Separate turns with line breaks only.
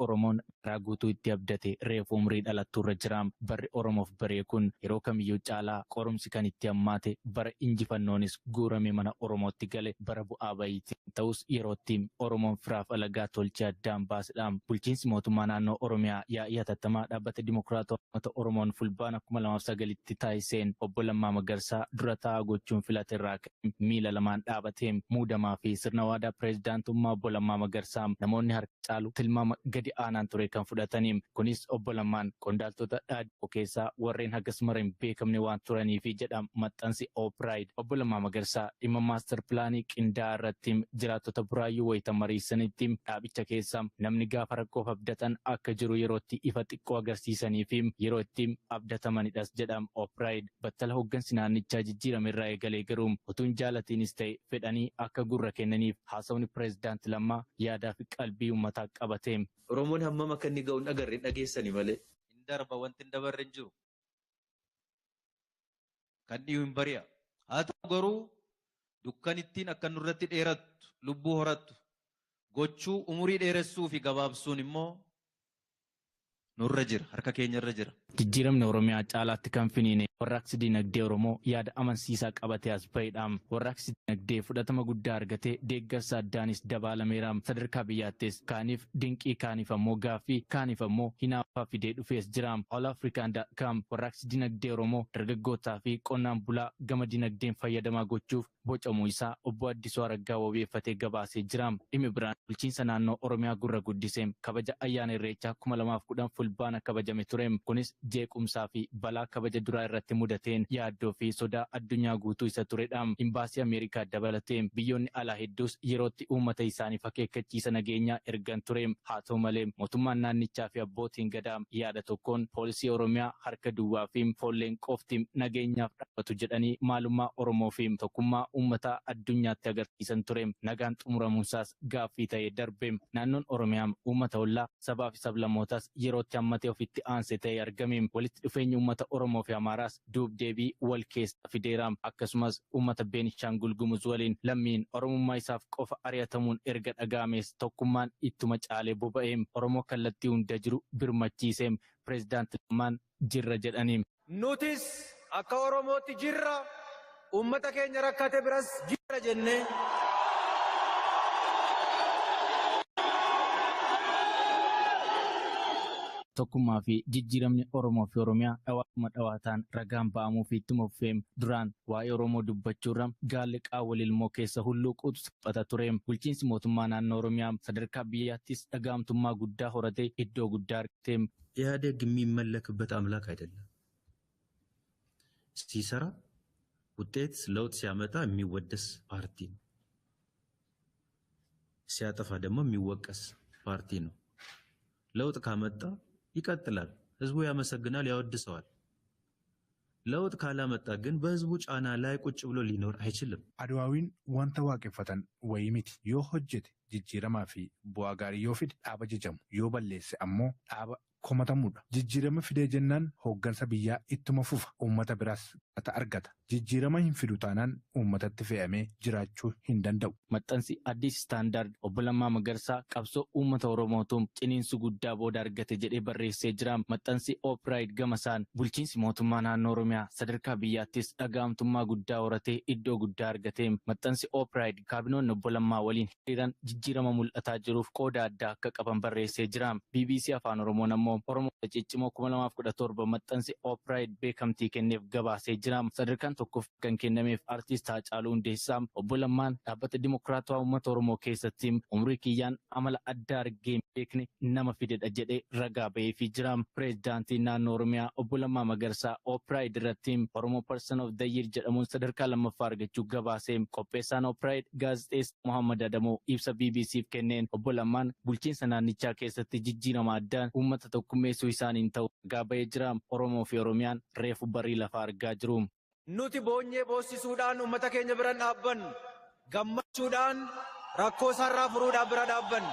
Oromoon garaa guutuu itti abdate reefu umrii dhalattuurra jira. Barri Oromoof baree kun yeroo kamiyyuu caalaa qorumsi kan itti hammaate bara injifannoonis guurame mana Oromootti gale bara bu'aa bayiiti. Ta'us yerootti Oromoon firaaf alagaa tolchee addaan baasedha. Bulchiinsi mootummaa naannoo Oromiyaa yaa'ii hatattamaa dhaabbata Dimokiraatawaa Uummata Oromoon fulbaana 2009tti taasiseen obbo Lammaa Magarsaa dura taa'aa gochuun filate irraa ka'e miila lamaan dhaabatee muudamaa fi sirna waadaa pireezidaantummaa obbo Lammaa Magarsaa namoonni harka caalu tilmaama gadi aanaan ture kan fudhatanii. Kunis obbo Lammaan qondaaltota dhaadhoo keessaa warreen hagas mara hin beekamne waan turaniifi jedha maxxansi Oopraayid. Obbo Lammaa Magarsaa dhimma maastar pilaanii qindaa'aa irratti jiraattota Buraayyuu wayita mariisanitti dhaabicha keessa namni gaafa rakkoof abdatan akka jiru yerootti ifa xiqqoo agarsiisanii fi yeroo itti abdatamanidhas jedha Oopraayid. Battala hooggansi naannichaa jijjiirame irraa eegalee garuu utuu hin jaalatiinis ta'e fedhanii akka gurra kennaniif haasawni pireezidaanti Lammaa yaadaa fi qalbii uummataa qabate.
Oromoon hammam akka inni ga'u hin agarre hin dhageessani malee.
Hin darba wanti hin dabarre hin jiru. Kan dhiyu hin bari'a. Haa ta'u garuu dukkanittiin akka nurratti dheerattu, lubbuu horattu, gochuu umurii dheeressuu fi gabaabsuun immoo nurra jira, harka keenyarra jira.
Jijjiiramni Oromiyaa caalaatti kan finiine warraaqsi dinagdee Oromoo yaada amansiisaa qabatee as bahedha. Warraaqsi dinagdee fudhatama guddaa argatee deeggarsa addaanis dabaalameera. Sadarkaa biyyaattis kaaniif dinqii kaaniif ammoo gaaffii kaaniif ammoo hinaaffaa fidee dhufees jira. Allafrican.com warraaqsi dinagdee Oromoo dargaggootaa fi qonnaan bulaa gama dinagdeen fayyadamaa gochuuf bocamuu isaa obbo Addisuu Araggaa wabeeffatee gabaasee jira. Dhimmi biraan bulchiinsa naannoo Oromiyaa gurra guddisee kabaja ayyaana Irreechaa 2010 fulbaana kabajame ture. Kunis jeequmsaa fi balaa kabaja duraa irratti mudateen yaaddoo fi sodaa addunyaa guutuu isa turedha. Imbaasii Ameerikaa dabalatee biyyoonni alaa hedduus yerootti uummata isaaniif akeekkachiisa nageenyaa ergan ture. Haa ta'u malee mootummaan naannichaa fi abbootiin gadaa yaada tokkoon poolisii Oromiyaa harka duwwaa fi foolleen qofti nageenyaaf dhaabbatu jedhanii maalummaa Oromoo fi tokkummaa uummataa addunyaatti agarsiisan ture. Nagaan xumuramuunsaas gaaffii ta'ee darbe. Naannoon Oromiyaa uummata ollaa sabaa fi sablammootaas yerootti hammatee ofitti aansee ta'ee argame. Walitti dhufeenyi uummata Oromoo fi Amaaraas duub deebii wal keessa fideera. Akkasumas uummata Beenishaangul Gumuz waliin lammiin Oromummaa isaaf qofa ari'atamuun erga dhaga'ames tokkummaan ittuma caalee boba'e. Oromoo kallattii hunda jiru birmachiise. Pireezidaanti Lammaan jirra jedhanii.
Nutis akka Oromootti jirra, uummata keenya rakkate biras jirra jennee.
Tokkummaa fi jijjiiramni Oromoo fi Oromiyaa dhawaatuma dhawaataan ragaan ba'amuu fi ittuma fufee duraan waa'ee Oromoo dubbachuurra gaalli qaawwal ilmoo keessa hulluuquutu salphata ture. Bulchiinsi mootummaa naannoo Oromiyaa sadarkaa biyyaattis dhaga'amtummaa guddaa horatee iddoo guddaa argate.
ኢህአዴግ የሚመለክበት አምላክ አይደለም። ሲሰራ ውጤት ለውጥ ሲያመጣ የሚወደስ ፓርቲ ነው። ሲያጠፋ ደግሞ የሚወቀስ ፓርቲ ነው። ለውጥ ካመጣ ይቀጥላል፣ ህዝቡ ያመሰግናል፣ ያወድሰዋል። ለውጥ ካላመጣ ግን በህዝቡ ጫና ላይ ቁጭ ብሎ ሊኖር አይችልም።
Adwaawiin wanta waaqeffatan wayii miti. Yoo hojjete jijjiiramaa fi bu'aa gaarii yoo fide dhaaba jajamu, yoo balleesse ammoo dhaaba komatamudha. Jijjiirama fidee jennaan hooggansa biyyaa ittuma fufa, uummata biraas galata argata. Jijjiirama hin fidu taanaan uummatatti fe'amee jiraachuu hin danda'u.
Maxxansi Addis Standard obbo Lammaa Magarsaa qabsoo uummata Oromootu ciniinsu guddaa booda argate jedhee barreessee jira. Maxxansi Oopraayid gamasaan bulchiinsi mootummaa naannoo Oromiyaa sadarkaa biyyaattis dhaga'amtummaa guddaa horatee iddoo guddaa argate. Maxxansi Oopraayid kaabinoonni obbo Lammaa waliin hiriiran jijjiirama mul'ataa jiruuf qooda addaa akka qaban barreessee jira. BBC Afaan Oromoon ammoo Oromoota ciccimoo 2017 maxxansi Oopraayid beekamtii kenneef gabaasee jira. Sadarkaan tokkoof kan kennameef artiist Haacaaluu Hundeessaa obbo Lammaan dhaabbata Dimokiraatawaa Uummata Oromoo keessatti umrii kiyyaan amala addaa argee hin beekne nama fidedha jedhee ragaa ba'eefii jira. Pireezidaantiin naannoo Oromiyaa obbo Lammaa Magarsaa Oopraayid irratti Oromoo Person of the Year jedhamuun sadarkaa lammaffaa argachuu gabaase. Qopheessaan Oopraayid gaazexeessaa Muhammad Adamoo ibsa BBCf kenneen obbo Lammaan bulchiinsa naannichaa keessatti jijjiirama addaan uummata tokkummeessuu isaaniin ta'u ragaa ba'ee jira. Oromoo fi Oromiyaan reefu barii lafaa argaa jiru.
Nuti boonyee boossisuudhaan uummata keenya bira dhaabbannu, gammachuudhaan rakkoo isaarraa furuudhaan bira dhaabbannu.